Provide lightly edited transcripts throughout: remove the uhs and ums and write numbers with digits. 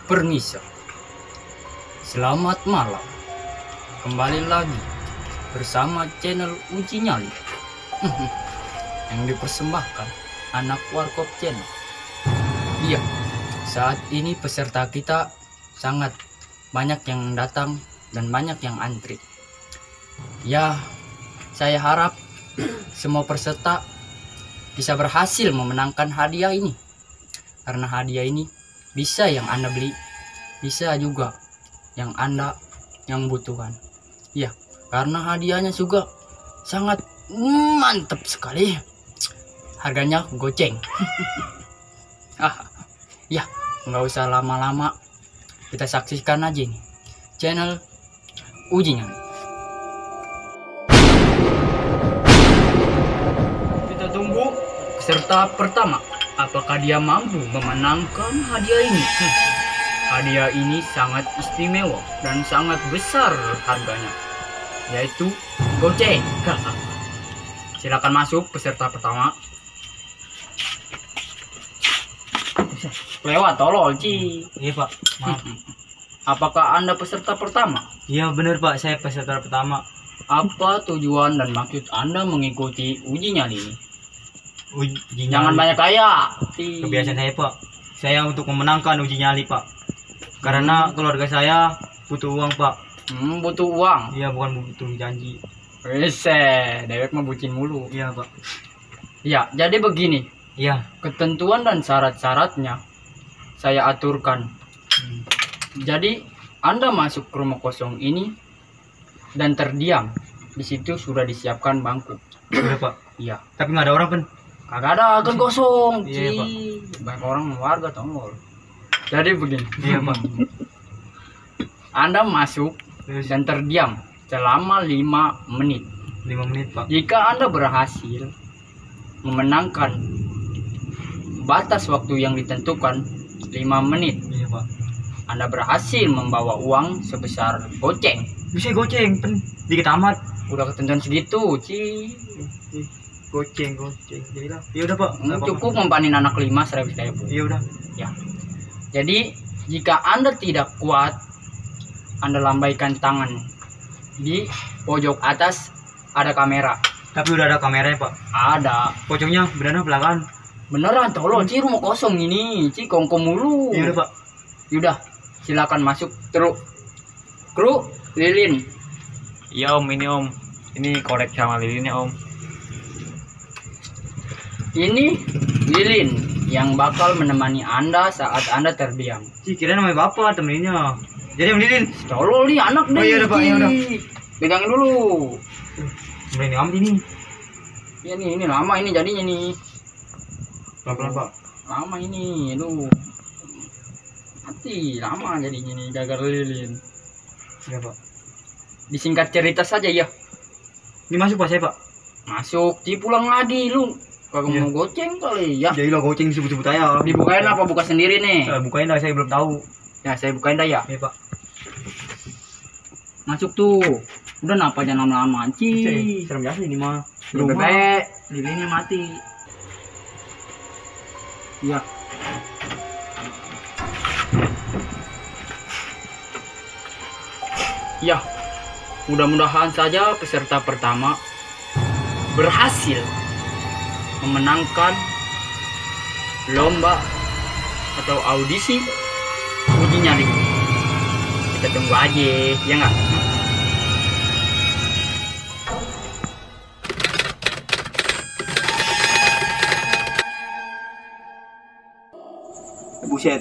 Permisi, selamat malam. Kembali lagi bersama channel Uji Nyali yang dipersembahkan anak Warkop Channel. Iya, saat ini peserta kita sangat banyak yang datang dan banyak yang antri. Ya, saya harap semua peserta bisa berhasil memenangkan hadiah ini. Karena hadiah ini bisa yang Anda beli, bisa juga yang Anda yang butuhkan. Ya, karena hadiahnya juga sangat mantap sekali. Harganya goceng. Ya, nggak usah lama-lama. Kita saksikan aja nih channel Uji Nyali. Kita tunggu peserta pertama. Apakah dia mampu memenangkan hadiah ini? Hadiah ini sangat istimewa dan sangat besar harganya, yaitu goceng. Silakan masuk peserta pertama. Lewat tolol, Ci. Iya Pak, maaf. Apakah Anda peserta pertama? Iya benar Pak, saya peserta pertama. Apa tujuan dan maksud Anda mengikuti uji nyali ini? Uji Jangan nyali. banyak kaya. Kebiasaan saya Pak, saya untuk memenangkan uji nyali Pak. Karena keluarga saya butuh uang Pak. Butuh uang. Iya, bukan butuh janji. Wese, dewek membucin mulu. Iya Pak. Ya, jadi begini. Iya. Ketentuan dan syarat-syaratnya saya aturkan. Jadi Anda masuk ke rumah kosong ini dan terdiam. Di situ sudah disiapkan bangku. Udah Pak. Iya. Tapi nggak ada orang pun. Kagak ada, kan kosong. Iya, Pak. Banyak orang warga tongol. Jadi begini. Iya Pak. Anda masuk Terus dan terdiam selama 5 menit. 5 menit Pak. Jika Anda berhasil memenangkan batas waktu yang ditentukan 5 menit, Iya Pak. Anda berhasil membawa uang sebesar goceng. Bisa goceng, pen dikit amat. Udah ketentuan segitu, Ci. Goceng. Jadilah. Ya udah Pak. nggak apa-apa. Cukup mempanin anak 5 seribu. Iya udah. Ya. Jadi jika Anda tidak kuat, Anda lambaikan tangan. Di pojok atas ada kamera. Tapi udah ada kameranya Pak. Ada. Pocongnya beneran belakang. Beneran tolong, Ci, rumah kosong ini, Ci, kongko mulu. Iya udah Pak. Yaudah, silakan masuk. Kru, lilin. Iya Om, ini Om. Ini korek sama lilinnya Om. Ini lilin yang bakal menemani Anda saat Anda terdiam. Cik, kira namanya bapak temennya. Jadi Om Lilin. Tolong nih anak deh. Oh, iya udah, Pak, Ci. iya udah. Pegangin dulu. Ini amat ini. Ya nih, ini lama ini jadinya nih. Pelan-pelan Pak. Lama ini, aduh. Mati, lama jadinya nih gagal lilin. Iya Pak. Disingkat cerita saja ya. Ini masuk Pak saya Pak. Masuk, Ci, pulang lagi lu. Kagak Iya. mau goceng kali ya. Jadi lo goceng sebut-sebut aja. Dibukain apa buka sendiri nih? Bukain dah, saya belum tahu. Ya, saya bukain dah ya. Iya Pak. Masuk tuh. Udah napa jangan lama-lama, Ci. Serem biasa ini mah. Bebek, lilinnya mati. Ya. Ya. Mudah-mudahan saja peserta pertama berhasil memenangkan lomba atau audisi uji nyali. Kita tunggu aja, ya nggak? Buset.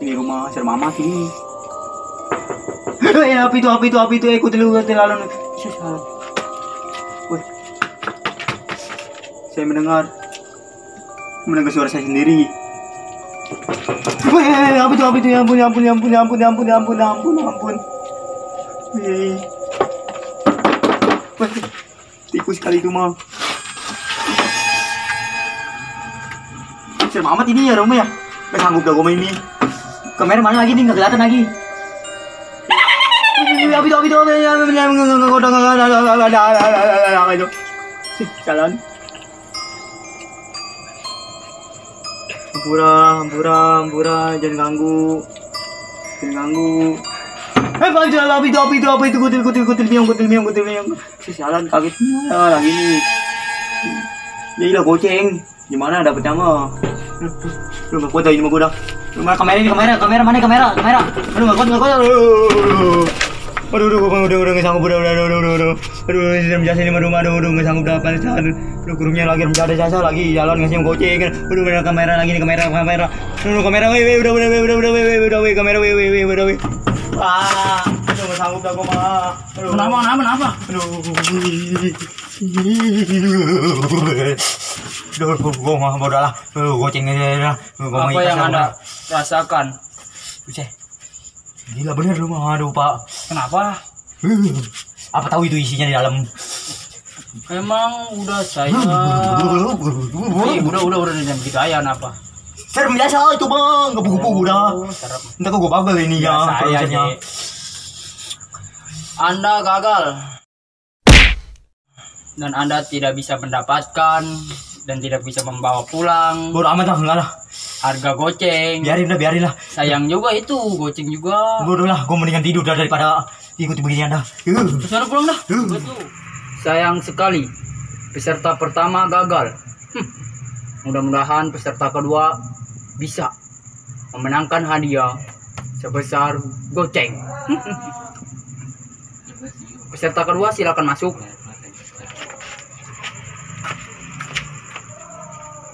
Ini rumah serem amat ini. Api itu, ikut dulu lalu. Woi. Saya mendengar suara saya sendiri. Woi, apa itu, ya ampun. Woi, tikus kali itu mah. Serem amat ini ya rumah ya. Gak sanggup dah gue ini. Kamera mana lagi nih, gak kelihatan lagi. Jalan. Hampura, jangan ganggu. Ganggu. Bajal apa itu kutil miong. Sialan kagetnya lagi nih. Gila goceng. Gimana dapetnya mah? Lu enggak kuat ini mah gua dah. Kamera mana kamera? Aduh enggak kuat. Aduh, udah nggak sanggup, aduh, jasa ini aduh, nggak sanggup dapat aduh, kurungnya lagi mencari jasa lagi, jalan ngasih goceng, aduh, ada kamera lagi nih, kamera, aduh, kamera, udah, kamera, aduh, nggak sanggup dah gua mah, aduh, Kenapa? aduh, gua mah bodoh lah, aduh, gocengnya, Apa yang Anda rasakan? Gila bener lu mah, aduh Pak. Kenapa? Apa tahu itu isinya di dalam? Emang udah saya. Udah jangan gitu aja apa? Serem biasa itu bang, gebu-gebu udah. Serem. Entah kok gue bagal ini ya. Saya Dek. Anda gagal dan Anda tidak bisa mendapatkan dan tidak bisa membawa pulang Bodoh amat lah, enggak lah. harga goceng. Biarin lah. Sayang juga itu goceng juga. Bodoh lah, gue mendingan tidur dah daripada ikuti beginian dah. Kesana pulang dah. Betul. Sayang sekali peserta pertama gagal. Mudah-mudahan peserta kedua bisa memenangkan hadiah sebesar goceng. Peserta kedua silakan masuk.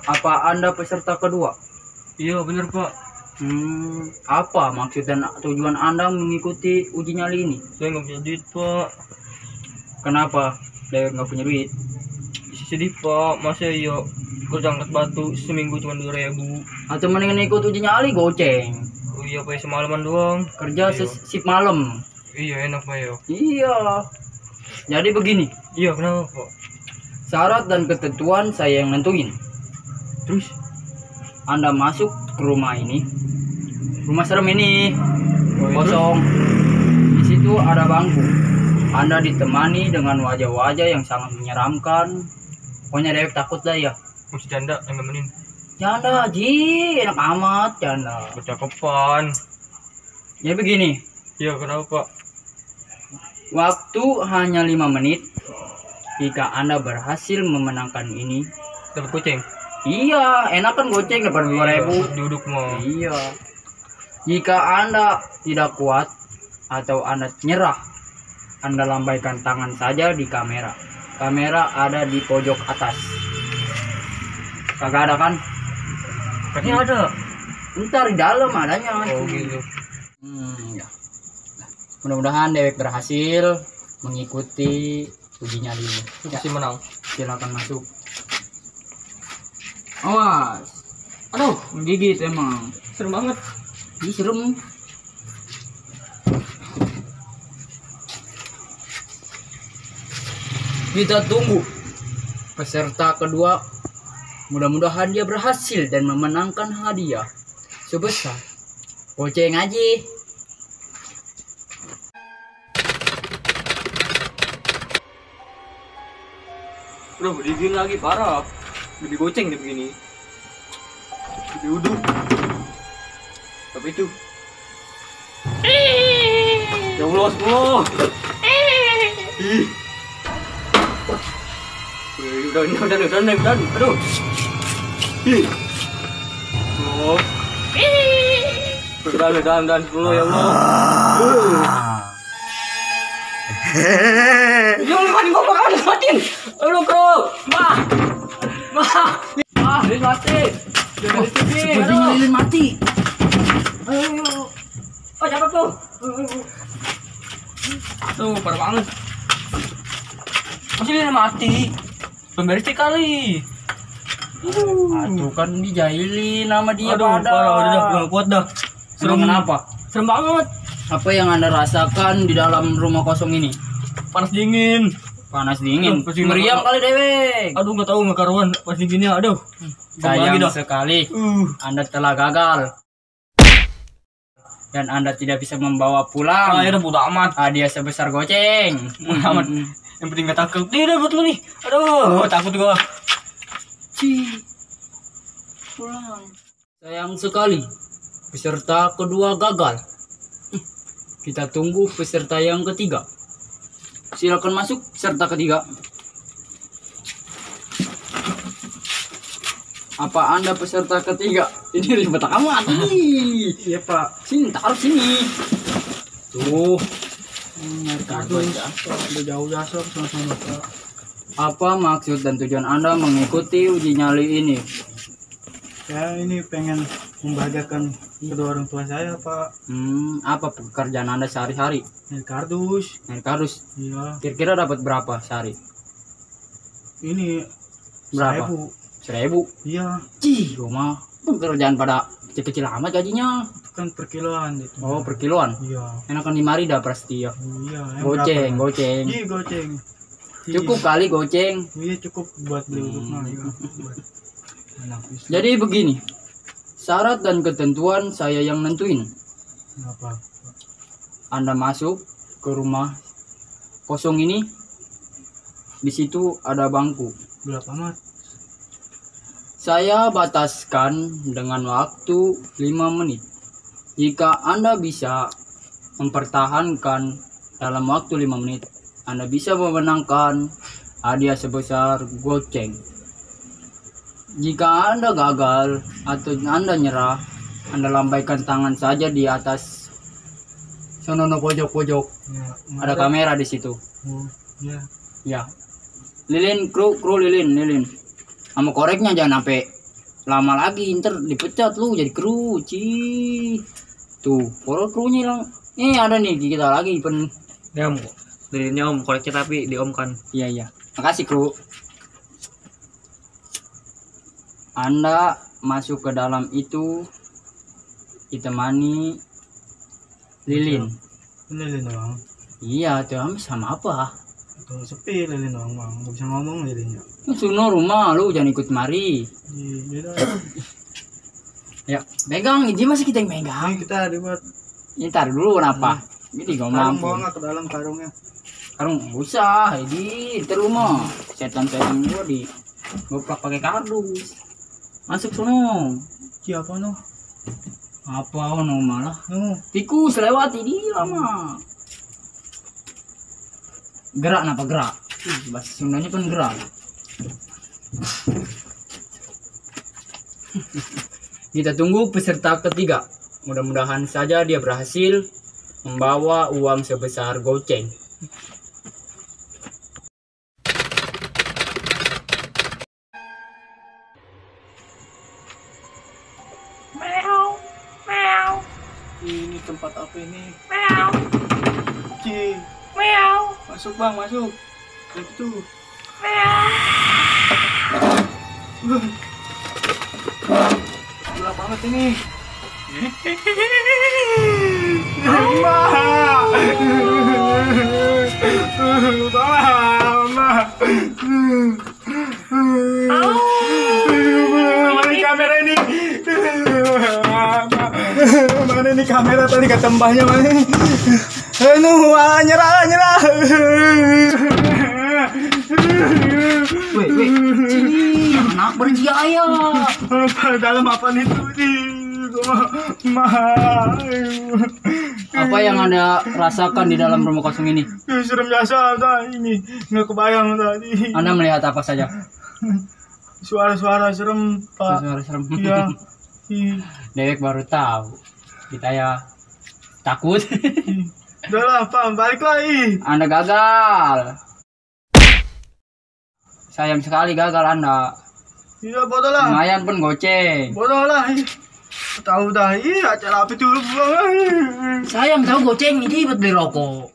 Apa Anda peserta kedua? Iya bener Pak. Apa maksud dan tujuan Anda mengikuti uji nyali ini? Saya nggak punya duit Pak. Kenapa Dewi nggak punya duit? Sedih Pak. Masa yuk kerja angkat batu seminggu cuma 2.000. Atau mendingan ikut uji nyali goceng? Oh iya Pak, semalaman doang. Kerja Iya. sip malam. Iya enak Pak ya. Iya. Jadi begini, Iya kenapa Pak? syarat dan ketentuan saya yang nentuin. Terus? Anda masuk ke rumah ini, rumah serem ini, kosong. Di situ ada bangku. Anda ditemani dengan wajah-wajah yang sangat menyeramkan. Pokoknya Dewek takut lah ya. Masih janda yang nemenin. Janda, enak amat janda. Bercakapan. Ya begini, Iya kenapa Pak? waktu hanya 5 menit. Jika Anda berhasil memenangkan ini, Dapat kucing. iya, enak kan goceng dapat 2.000. Duduk mau. Iya. Jika Anda tidak kuat atau Anda nyerah, Anda lambaikan tangan saja di kamera. Kamera ada di pojok atas. Kagak ada kan? Katanya ada. Ntar di dalam adanya. Oh gitu. Ya. Mudah-mudahan Dewek berhasil mengikuti uji nyali ini. Ya, Masih menang. silakan masuk. Awas. Aduh, menggigit emang. Serem banget. Ih, serem. Kita tunggu peserta kedua. Mudah-mudahan dia berhasil dan memenangkan hadiah sebesar goceng aja. Bro, digigit lagi parah. Lebih goceng deh begini. Duduk. Apa itu? Ya Allah, Allah. Ih. Udah. Aduh. Ih. Oh. Dan 10 ya Allah. Ya Allah, gua bakal matiin. Aduh, bro. Mah, dia mati. Sepertinya lilin mati. Ayo. Oh, siapa tuh? Tuh, parah banget. Masih dia mati. Pembersih kali. Aduh kan dijahilin nama dia. Aduh, parah. Udah, gak kuat dah. Serem kenapa? Serem banget. Apa yang Anda rasakan di dalam rumah kosong ini? Panas dingin. Panas dingin. Aduh, pasti Meriam nggak- kali Dewek. Aduh, nggak tahu nggak karuan. Pas dinginnya, aduh. Sayang dah. sekali Anda telah gagal dan Anda tidak bisa membawa pulang Akhirnya bodo amat. hadiah sebesar goceng. Amat. Yang penting nggak takut. Nih, udah buat lu nih. Aduh, takut gua. Pulang. Sayang sekali peserta kedua gagal Kita tunggu peserta yang ketiga. Silakan masuk peserta ketiga. Apa Anda peserta ketiga? Ini ribet amat. Iya Pak. Sini, taruh sini. Tuh. Aduh jauh jasor sama-sama Pak. Apa maksud dan tujuan Anda mengikuti uji nyali ini? Saya ini pengen membahagiakan kedua orang tua saya Pak. Apa pekerjaan Anda sehari-hari? Naik kardus. Naik kardus. Iya. Kira-kira dapat berapa sehari? Ini Berapa? 1.000. Iya. Cih, rumah pekerjaan pada kecil-kecil amat gajinya. Itu kan per kiloan gitu. Oh, per kiloan. Iya. Enakan 5 dah pasti ya. Iya. Goceng, goceng. Iya goceng. Cukup kali goceng. Iya cukup buat beli rumah. Iya. Buat anak istri. Jadi begini. Syarat dan ketentuan saya yang nentuin. Apa? Anda masuk ke rumah kosong ini. Di situ ada bangku. Berapa mat? Saya bataskan dengan waktu 5 menit. Jika Anda bisa mempertahankan dalam waktu 5 menit, Anda bisa memenangkan hadiah sebesar goceng. Jika Anda gagal atau Anda nyerah, Anda lambaikan tangan saja di atas sono pojok-pojok. Ya, Ada kamera di situ. Oh, ya. Ya. Lilin, kru lilin. Sama koreknya jangan sampai lama lagi, ntar dipecat lu jadi kru. Tuh, kalau krunya hilang. Ada nih kita lagi Ya om, lilinnya om, koreknya tapi diomkan. Iya. Makasih kru. Anda masuk ke dalam itu ditemani lilin. Lilin doang. Iya, tuh sama apa? Tuh sepi lilin doang bang. Gak bisa ngomong lilinnya. Suno rumah lu jangan ikut mari. Iya. Ya, pegang, ini masih kita yang megang. Ini kita dibuat Ini tar dulu kenapa? Jadi gak karung mampu. bawa nggak ke dalam karungnya. Karung nggak usah, ini rumah. Setan-setan gua di goplak pakai kardus. Masuk sono. Siapa no? Apa ono malah? No. Tikus lewat ini lama. Gerak napa gerak? Bahasa Sundanya kan gerak. Kita tunggu peserta ketiga. Mudah-mudahan saja dia berhasil membawa uang sebesar goceng. Ini tempat apa ini? Meow. Ci. Meow. Masuk bang, masuk. Itu. Gelap banget ini. Mana kamera ini? Mana ini kamera tadi kata mbahnya mana? Nyerah. Weh, anak berjaya. Dalam apa itu sih? Apa yang Anda rasakan di dalam rumah kosong ini? Serem biasa ini nggak kebayang tadi. Anda melihat apa saja? Suara-suara serem pak. Suara serem. Iya. Dewek baru tahu. Kita ya takut. Udah lah pak, balik lagi. Anda gagal. Sayang sekali gagal Anda. Iya bodoh lah. Lumayan pun goceng. Bodoh lah. Tahu dah, acara apa dulu pulang. Sayang tahu goceng ini buat beli rokok.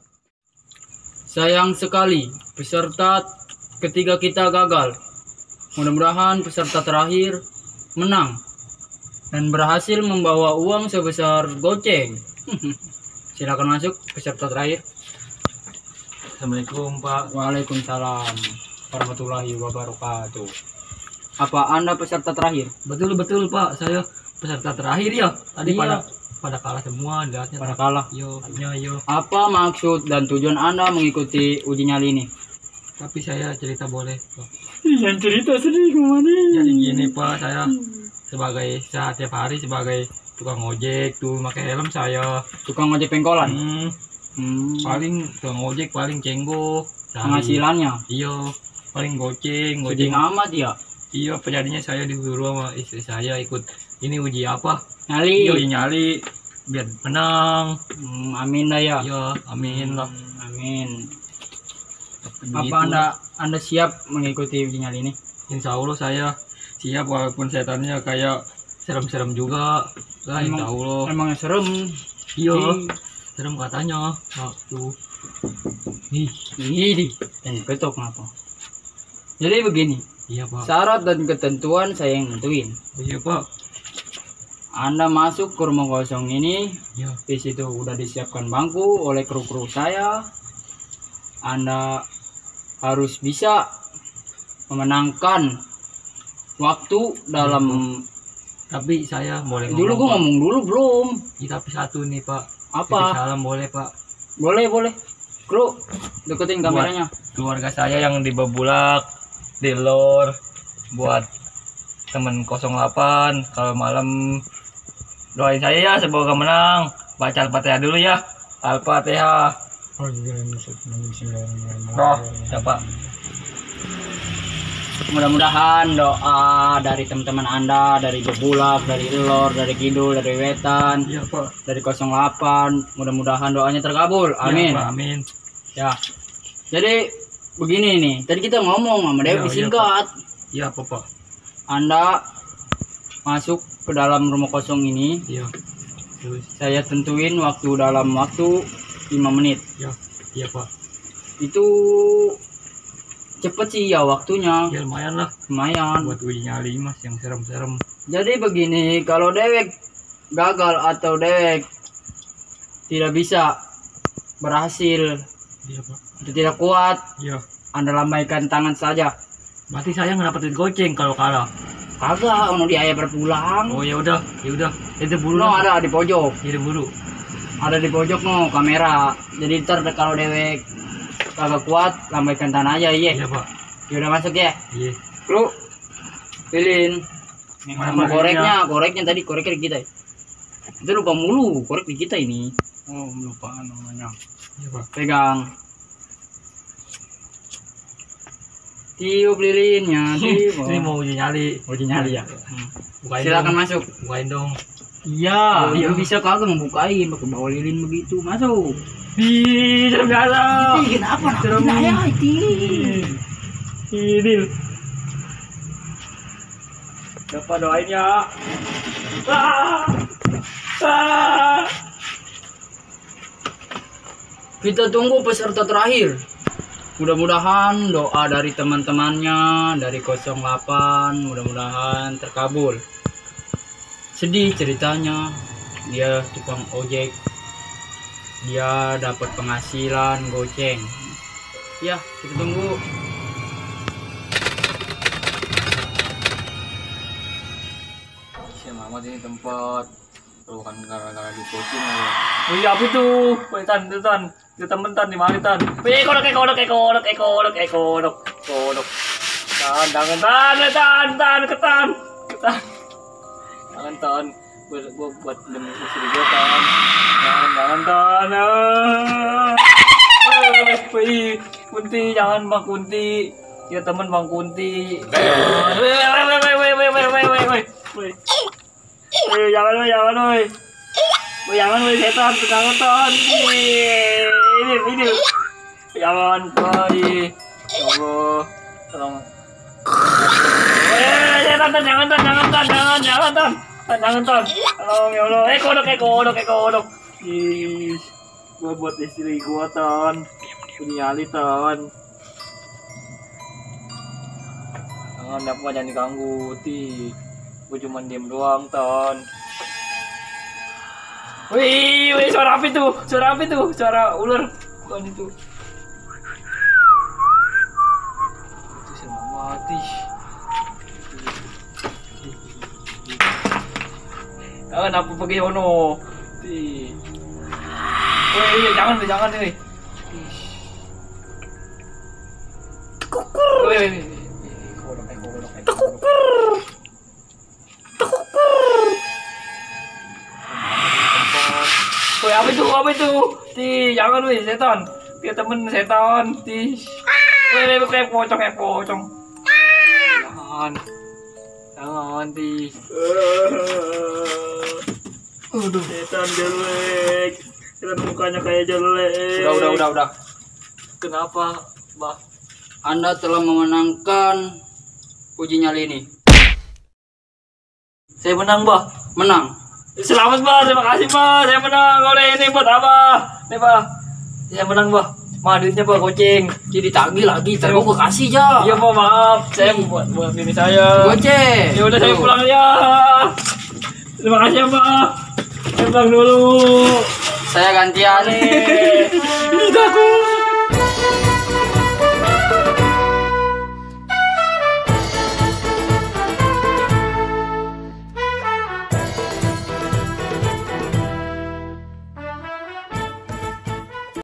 Sayang sekali peserta ketiga kita gagal. Mudah-mudahan peserta terakhir menang dan berhasil membawa uang sebesar goceng. Silakan masuk peserta terakhir. Assalamualaikum Pak. Waalaikumsalam warahmatullahi wabarakatuh. Apa Anda peserta terakhir? Betul Pak, saya peserta terakhir ya. Tadi Iya. pada kalah semua, lihatnya. Pada kalah. Yo. Apa maksud dan tujuan Anda mengikuti uji nyali ini? Tapi saya cerita boleh Pak. Yang cerita sedih kemana? Jadi gini Pak, saya setiap hari sebagai tukang ojek tuh pakai helm saya. Tukang ojek pengkolan. Paling tukang ojek paling cenggo. Penghasilannya. Iya, paling goceng, Goceng amat ya. Iya, jadinya saya disuruh sama istri saya ikut ini uji apa? Nyali. Iya, uji nyali biar menang. Amin dah ya. Iya, amin lah. Amin. Begitu. Apa Anda siap mengikuti uji nyali ini? Insya Allah saya siap walaupun setannya kayak serem-serem juga. Lah, insya Allah. Emang serem. Iya, serem katanya. Tuh. Ini dan ketok kenapa? Jadi begini. Iya, Pak. Syarat dan ketentuan saya yang nentuin. Iya, Pak. Anda masuk ke rumah kosong ini, Iya. di situ udah disiapkan bangku oleh kru-kru saya. Anda harus bisa memenangkan waktu dalam. Tapi saya boleh Dulu gua Pak. ngomong dulu belum. Iya, tapi satu nih, Pak. Apa? Titip salam boleh, Pak. Boleh. Kru, deketin kameranya. Keluarga saya yang di Babulak, di Lor, buat temen 08 kalau malam doain saya ya semoga menang. Baca Al-Fatihah dulu ya. Al-Fatihah. Roh, siapa? Mudah-mudahan doa dari teman-teman Anda, dari Bebulak, dari Lor, dari Kidul, dari Wetan, Iya, Pak. dari 08, mudah-mudahan doanya terkabul. Amin. Ya, Pak, amin. Ya. Jadi begini nih, tadi kita ngomong sama Dewi Iya, disingkat. Iya, Pak. Anda masuk ke dalam rumah kosong ini, Iya. Terus, saya tentuin dalam waktu 5 menit. iya, Pak. Itu cepet sih ya waktunya, Ya lumayan lah lumayan. buat uji nyali Mas yang serem-serem. Jadi begini, kalau dewek gagal atau dewek tidak bisa berhasil Iya, Pak. atau tidak kuat, Iya. Anda lambaikan tangan saja. Berarti saya nggak dapetin goceng kalau kalah. Kagak, ono di ayah berpulang. Oh, ya udah. Itu buru. No, ada di pojok. Itu buru. Ada di pojok no kamera. Jadi ntar kalau dewek kagak kuat, lambaikan tangan aja, iya. Iya, Pak. Ya udah masuk ya. Iya. Lu pilih Mana sama bagiannya? koreknya tadi koreknya di kita. Itu lupa mulu, korek di kita ini. Oh, lupa namanya. Iya, Pak. Pegang. Tiup lilinnya, tiup. Ini mau uji nyali. uji nyali ya. Bukain Silakan dong. masuk. Bukain dong. Iya, Oh, iya. lu bisa kagak ngebukain pakai bawa lilin begitu. Masuk. Ih, serem biasa. Ih, kenapa? Serem. Ya, itu. Ini. Siapa doain ya? Kita tunggu peserta terakhir. Mudah-mudahan doa dari teman-temannya dari 08 mudah-mudahan terkabul. Sedih ceritanya, dia tukang ojek, dia dapat penghasilan goceng. Ya, kita tunggu. Siapa amat ini tempat. Bukan gara-gara di coaching ya. Oh iya, apa itu? Tan. Kita mentan di mana tan? Kodok. Ketan. Jangan tan. Buat demi istri gua tan. Jangan tan. Kunti, jangan Bang Kunti. Ya teman Bang Kunti. Jangan setan, ketakutan. Ini. Jangan, boy. Ya Allah, tolong. Setan, jangan tan. Tolong ya Allah. Kodok. Ih, gua buat istri gua tan. Punya nyali tan. Jangan diganggu, Ti. Gua cuma diem doang, tan. Wih, suara apa itu? Suara ular. Bukan itu. Itu sama mati. Apa pergi ono? Ti. Wih, jangan nih. Kukur. Wih. Kukur. Woi, apa itu? Apa itu? Ti, jangan woi, setan. Dia temen setan. Ti. Woi, kayak pocong. Jangan. Jangan, Ti. Aduh, setan jelek. Setan mukanya kayak jelek. Udah. Kenapa, Bah? Anda telah memenangkan uji nyali ini. Saya menang, Bah. Menang. Selamat, Bah. Terima kasih, Bah. Saya menang. Oleh ini buat apa? Nih, Bah. Saya menang, Bah. Duitnya, Bah, goceng. Jadi tagih lagi, terus gue kasih aja. Iya, Bah, maaf. Saya buat ini saya. Goceng. Ya udah saya Tuh. pulang ya. Terima kasih, Bah. Saya pulang dulu. Saya gantian. Ini takut.